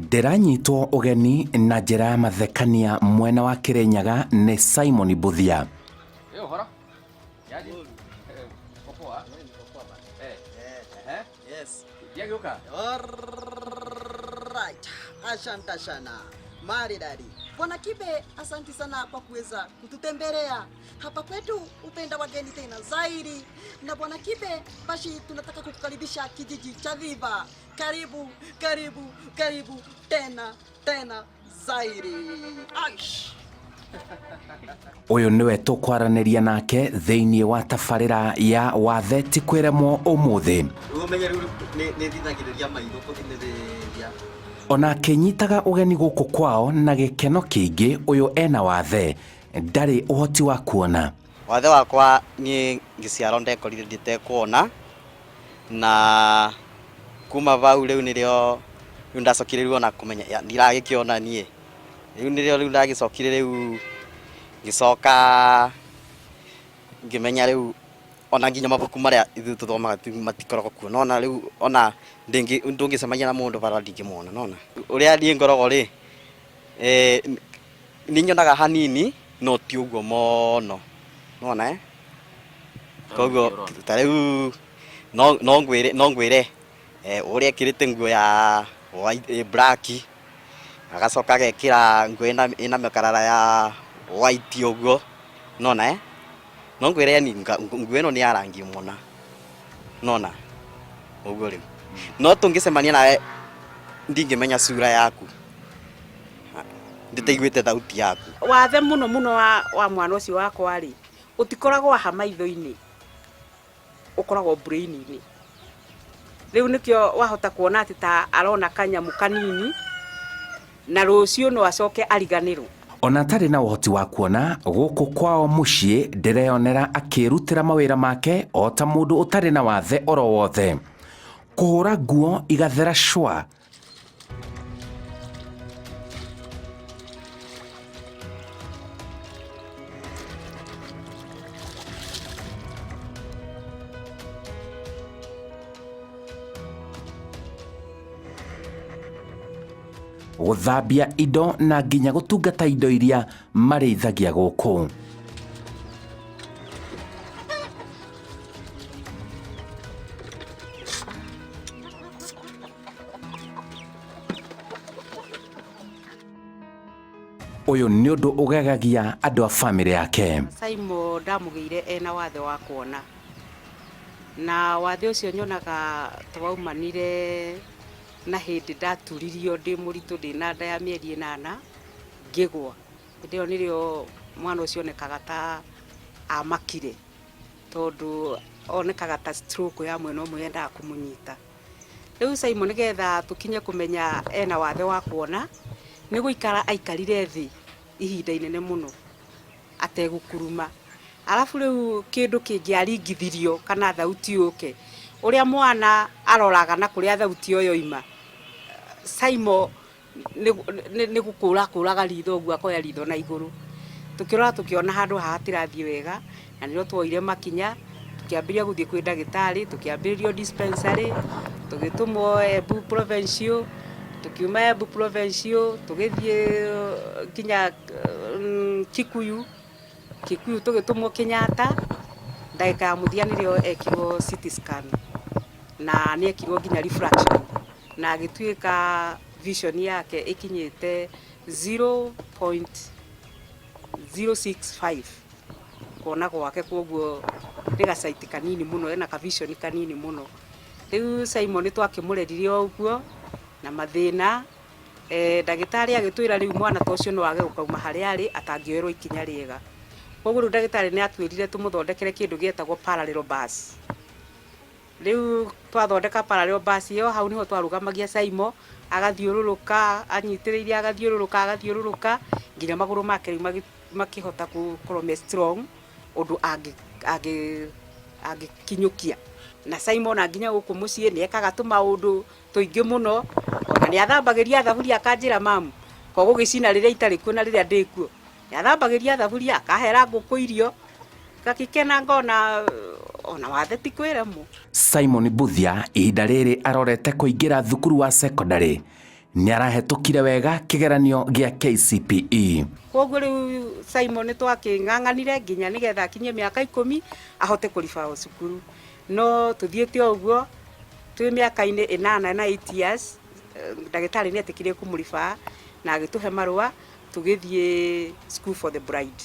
Ndĩranyitwo ũgeni na njĩra ya mathekania mwena wa Kĩrĩnyaga nĩ Simon Mbuthia. Yes. Alright. Asante sana. Maridadi. Bwana Kibe, asanti sana kwa kuweza kututembelea hapa kwetu. Upenda wageni tena zaidi. Na Bwana Kibe, basi tunataka kukukaribisha kijiji cha Dhiva. Karibu, karibu, karibu tena tena zaidi. Aish. Ũyũ nĩwe tũkwaranĩria nake thĩinĩ wa tabarĩra ya wathe ti kwĩremwo ũmũthĩ. Rĩu ũmenye rĩu nĩ thithagĩrĩria maitho kũthimĩrĩria. Ona akĩnyitaga ũgeni gũkũ kwao na gĩkeno kĩingĩ, ũyũ ena wathe ndarĩ ũhoti wa kuona. Wathe wakwa niĩ ngĩciarwo ndekorire nditekuona, na kuma vau rĩu nĩrĩo rĩu ndacokire rĩu ona kũmenya ya, ndiragĩkĩona niĩ. Rĩu nĩrĩo rĩu ndagĩcokire rĩu ngĩcoka ngĩmenya rĩu ona nginya mabuku marĩa ithuĩ tũthomaga matikoragwo kuo. Nona rĩu ona ndũngĩcemania na mũndũ bara ndingĩmuona. Nona ũrĩa niĩ ngoragwo rĩ, nĩ nyonaga hanini no ti ũguo mũno. Nona? Koguo ta rĩu no ngwĩre, no ngwĩre, ũrĩa ekĩrĩte nguo ya white, black, agacoka agekĩra nguo ĩna mĩkarara ya white ũguo. Nona? No ngwĩre yani nguo ĩno nĩ ya rangi mũna. Nona ũguo rĩu. No tũngĩcemania nawe ndingĩmenya sura yaku. Ndĩtaiguĩte thauti yaku. Wathe mũno mũno wa mwana ũcio wakwa rĩ, ũtikoragwo haha maitho-inĩ, ũkoragwo brain-inĩ. Rĩu nĩkĩo wahota kuona atĩ ta arona kanyamũ kanini, na rũciũ no acoke ariganĩrwo. Ona atarĩ na ũhoti wa kuona, gũkũ kwao mũciĩ ndĩreyonera akĩrutĩra mawĩra make o ta mũndũ ũtarĩ na wathe oro wothe. Kũhũra nguo igathera cwa. Gũthambia indo na nginya gũtungata indo iria marĩithagia gũkũ. Ũyũ nĩ ũndũ ũgegagia andũ a bamĩrĩ yake. Simon ndamũgĩire ena wathe wa kuona, na wathe ũcio nyonaga twaumanire na hĩndĩ ndaturirio ndĩ mũritũ ndĩ na nda ya mĩeri 8 ngĩgwa. Hĩndĩ ĩyo nĩrĩo mwana ũcio onekaga ta amakire, tondũ onekaga ta stroke ya mwena ũmwe yendaga kũmũnyita. Rĩu Simon nĩgetha tũkinye kũmenya ena wathe wa kuona, nĩ gũikara aikarire thĩ ihinda inene mũno ategũkuruma. Arabu rĩu kĩndũ kĩngĩaringithirio kana thauti yũke, ũrĩa mwana aroraga na kũrĩa thauti ĩyo yoima, Simon nĩ gũkũra akũraga ritho ũguo akoya ritho na igũrũ. Tũkĩrora tũkĩona handũ haha hatirathiĩ wega, na nĩrĩo tuoire makinya, tũkĩambĩrĩria gũthiĩ kwĩ ndagĩtarĩ, tũkĩambĩrĩrio dispensary, tũgĩtũmwo Embu Provincial, tũkiuma Embu Provincial, tũgĩthiĩ nginya Kikuyu, Kikuyu tũgĩtũmwo Kenyatta, ndagĩka ya mũthia nĩrĩo ekirwo CT scan, na nĩ ekirwo nginya refraction, na agĩtuĩka vision yake ĩkinyĩte 0.065 kuona gwake, koguo nĩ gacaiti kanini mũno, ena ka vision kanini mũno. Rĩu Simon twakĩmũrerire o ũguo na mathĩna, ndagĩtarĩ agĩtwĩra rĩu mwana ta ũcio no age gũkauma harĩa arĩ atangĩoerwo ikinya rĩega. Koguo rĩu ndagĩtarĩ nĩ atwĩrire tũmũthondekere kĩndũ gĩetagwo parallel bus. Rĩu twathondeka parallel bus ĩyo, hau nĩho twarũgamagia Simon, agathiũrũrũka, anyitĩrĩire agathiũrũrũka, agathiũrũrũka, nginya magũrũ make rĩu makĩhota gũkorwo me strong, ũndũ angĩkinyũkia. Na Simon ona nginya gũkũ mũciĩ nĩ ekaga tũmaũndũ tũingĩ mũno, ona nĩ athambagĩria thaburia akanjĩra mamu, ko gũgĩcina rĩrĩa itarĩ kuo na rĩrĩa ndĩ kuo. Nĩ athambagĩria thaburia, akahera ngũkũ irio, ngakĩkena ngona ona wathe ti kwĩremwo. Simon Mbuthia ihinda rĩrĩ arorete kũingĩra thukuru wa secondary. Nĩ arahetũkire wega kĩgeranio gĩa KCPE. Koguo rĩu Simon nĩ twakĩng'ang'anire nginya nĩgetha akinyie mĩaka 10 ahote kũriba cukuru, no tũthiĩte o ũguo twĩ mĩaka-inĩ 8 na 8 years, ndagĩtarĩ nĩ etĩkĩrire kũmũriba na agĩtũhe marũa tũgĩthiĩ School for the Blind.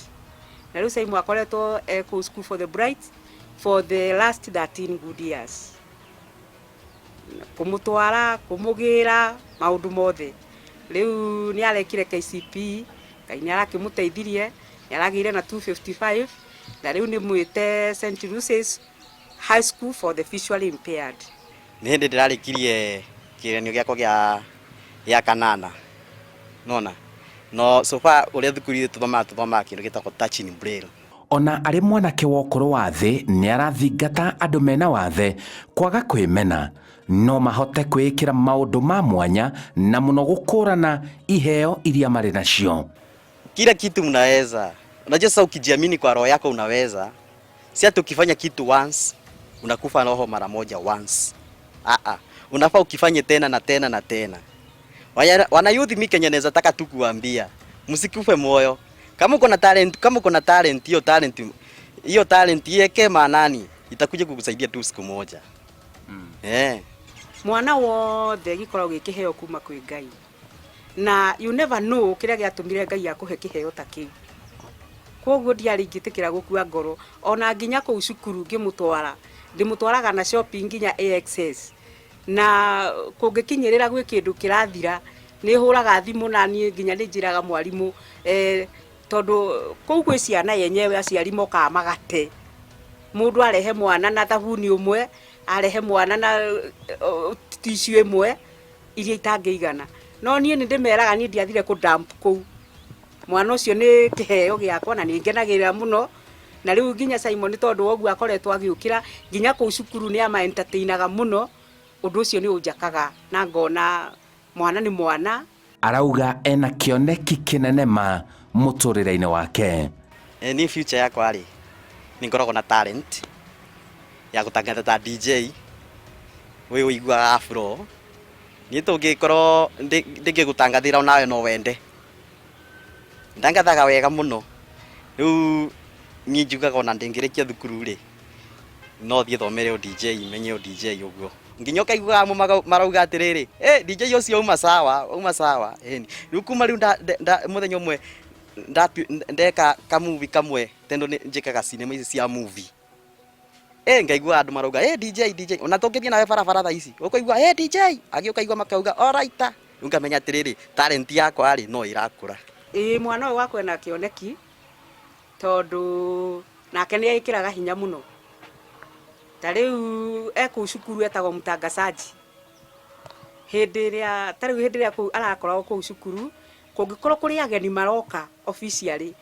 Na rĩu Simon akoretwo e kũu School for the Blind for the last 13 good years, kũmũtwara, kũmũgĩra, maũndũ mothe. Rĩu nĩ arekire KCPE, Ngai nĩ arakĩmũteithirie, nĩ aragĩire na 255, na rĩu nĩ mwĩte St Lucy's High School for the Visually Impaired. Nĩ hĩndĩ ndĩrarĩkirie kĩgeranio gĩakwa gĩa kanana, nona no so far ũrĩa thukuru-inĩ tũthomaga kĩndũ gĩtagwo touching braille. Ona arĩ mwanake wa ũkũrũ wa thĩ, nĩ arathingata andũ mena wathe kwaga kwĩmena, no mahote kwĩĩkĩra maũndũ ma mwanya na mũno gũkũrana iheo iria marĩ nacio. Kila kitu mnaweza. Unajua sasa ukijiamini kwa roho yako unaweza. Si ati ukifanya kitu once unakufa roho mara moja once. Unafaa ukifanye tena na tena na tena. Wana youth, mi Kenya naweza taka tu kuambia, msikufe moyo. Kama uko na talent, kama uko na talent, hiyo talent, hiyo talent iweke maanani, itakuja kukusaidia tu siku moja. Mwana wothe gĩkoragwo gĩ kĩheo kuma kwĩ Ngai, na you never know kĩrĩa gĩatũmire Ngai akũhe kĩheo ta kĩu. Koguo ndiarĩ ingĩtĩkĩra gũkua ngoro, ona nginya kũu cukuru ngĩmũtwara, ndĩmũtwaraga na shopping nginya AXS, na kũngĩkinyĩrĩra gwĩ kĩndũ kĩrathira nĩ hũraga thimũ, na niĩ nginya nĩ njĩraga mwarimũ, tondũ kũu gwĩ ciana yenyewe aciari mokaga magate. Mũndũ arehe mwana na thabuni ũmwe, arehe mwana na tissue ĩmwe iria itangĩigana. No niĩ nĩ ndĩmeraga niĩ ndiathire kũ dump kũu. Mwana ũcio nĩ kĩheo gĩakwa na nĩ ngenagĩrĩra mũno. Na rĩu nginya Simon tondũ wa ũguo akoretwo agĩũkĩra nginya kũu cukuru nĩ ama entertainaga mũno. Ũndũ ũcio nĩ ũnjakaga na ngona mwana nĩ mwana. Arauga ena kĩoneki kĩnene ma mũtũrĩre-inĩ wake. Ni future yakwa rĩ, nĩ ngoragwo na talent ya gũtangatha ta DJ ũyũ ũiguaga afro. Niĩ tũngĩkorwo ndĩngĩgũtangathĩra onawe no wende. Ndangathaga wega mũno. Rĩu niĩ njugaga ona ndĩngĩrĩkia thukuru rĩ, no thiĩ thomere o DJ, menye o DJ ũguo. Nginya ũkaiguaga amwe marauga atĩrĩrĩ, DJ ũcio uma sawa, uma sawa. Rĩu kuma rĩu mũthenya ũmwe ndeka kamuvi kamwe, tondũ nĩ njĩkaga cinema ici cia movie. Ngaigua andũ marauga, DJ, DJ. Ona tũngĩthiĩ nawe barabara thaa ici, ũkũigua, DJ. Angĩ ũkaigua makauga, all right. Rĩu ngamenya atĩrĩrĩ, talent yakwa rĩ, no ĩrakũra. Ĩĩ, mwana ũyũ wakwa ena kĩoneki, tondũ nake nĩ ekĩraga hinya mũno. Ta rĩu e kũu cukuru etagwo Mtangazaji. Hĩndĩ ĩrĩa, ta rĩu hĩndĩ ĩrĩa kũu arakoragwo kũu cukuru, kũngĩkorwo kũrĩ ageni maroka officially,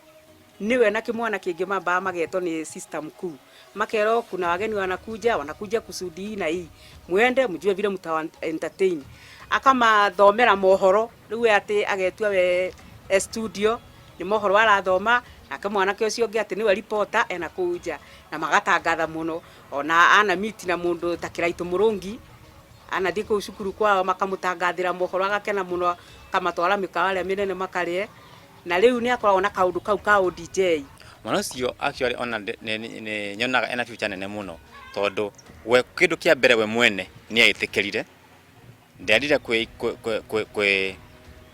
nĩwe na kĩmwana kĩngĩ mambaga magetwo nĩ sister mkuu. Makerwo kuna wageni wanakuja, wanakuja kusudi hii na hii. Muende mjue vile mtawa entertain. Akamathomera mohoro, rĩu we atĩ agetua we e studio, nĩ mohoro arathoma, nake mwanake ũcio ũngĩ atĩ nĩwe reporter ena kũu nja, na magatangatha mũno. Ona ana meet na mũndũ ta Kĩraitũ Mũrũngi, anathiĩ kũu cukuru kwao makamũtangathĩra mohoro agakena mũno, akamatwara mĩkawa ĩrĩa mĩnene makarĩe. Na rĩu nĩ akoragwo na kaũndũ kau ka ũ DJ. Mwana ũcio actually ona nĩ nyonaga ena future nene mũno, tondũ we kĩndũ kĩa mbere we mwene nĩ eĩtĩkĩrire, ndendire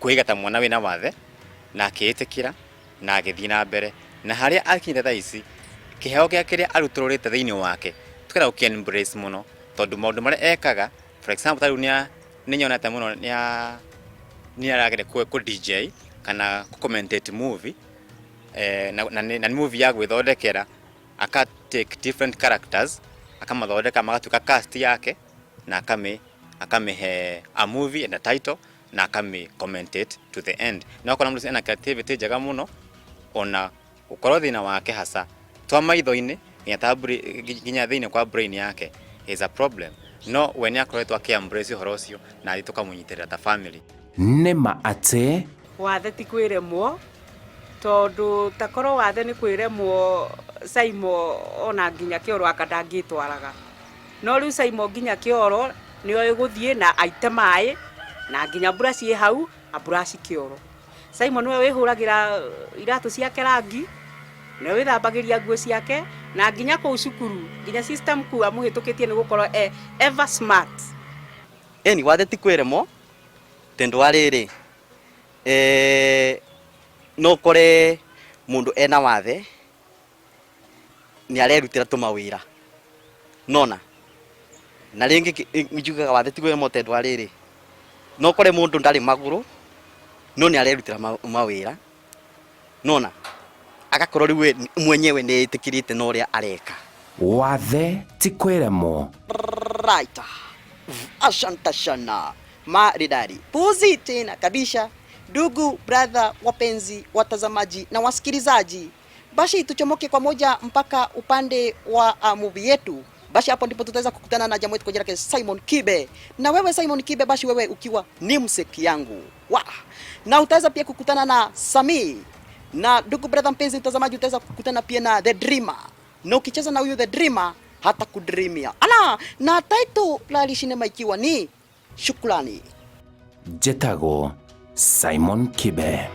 kwĩiga ta mwana wĩna wathe, na akĩĩtĩkĩra na agĩthiĩ na mbere. Na harĩa akinyĩte thaa ici, kĩheo gĩa kĩrĩa arutũrũrĩte thĩinĩ wake tukĩenda gũkĩ embrace mũno, tondũ maũndũ marĩa ekaga, for example, ta rĩu nĩ nyonete mũno nĩ arageria kũ DJ kana kũ commentate movie, na nĩ movie ya gwĩthondekera, aka take different characters akamathondeka magatuĩka cast yake, na akamĩhe a movie and a title, na akami commentate to the end. Na ũkona mũndũ ũcio ena creativity njega mũno, ona gũkorwo thĩna wake hasa twa maitho-inĩ nginya ta nginya thĩinĩ kwa brain yake is a problem, no we nĩ akoretwo akĩ embrace ũhoro ũcio na ithuĩ tũkamũnyitĩrĩra ta family. Nĩ ma atĩ wathe ti kwĩremwo, tondũ takorwo wathe nĩ kwĩremwo, Saimo ona nginya kĩoro anga ndangĩtwaraga. No rĩu Saimo nginya kĩoro nĩ oĩ gũthiĩ na aite maĩ Na nginya brush ĩ hau, aburaci kĩoro. Simon nĩwe wĩhũragĩra iratũ ciake rangi, nĩwe wĩthambagĩria nguo ciake, na nginya kũu cukuru, nginya sister mkuu amũhĩtũkĩtie nĩ gũkorwo e ever smart. Ĩni wathe ti kwĩremwo, tondũ wa rĩrĩ, no ũkore mũndũ ena wathe, nĩ arerutĩra tũmawĩra, nona na rĩngĩ njugaga wathe ti kwĩremwo tondũ wa rĩrĩ, no ũkore mũndũ ndarĩ magũrũ, no nĩ arerutĩra mawĩra, nona agakorwo rĩu we mwenyewe nĩ etĩkĩrĩte na ũrĩa areka. Wathe ti kwĩremwo. Right. Asante sana maridadi puzi tena kabisa, ndugu brother, wapenzi watazamaji na wasikilizaji, basi tuchomoke kwa moja mpaka upande wa movie yetu. Basi hapo ndipo tutaweza kukutana na jamaa wetu kwa jina lake Simon Kibe. Na wewe Simon Kibe, basi wewe ukiwa ni mseki yangu wa. Na utaweza pia kukutana na Sami. Na ndugu brother mpenzi mtazamaji, utaweza kukutana pia na The Dreamer. Na ukicheza na huyu The Dreamer hata kudreamia. Ala, na title la sinema ikiwa ni Shukrani. Njĩtagwo Simon Kibe.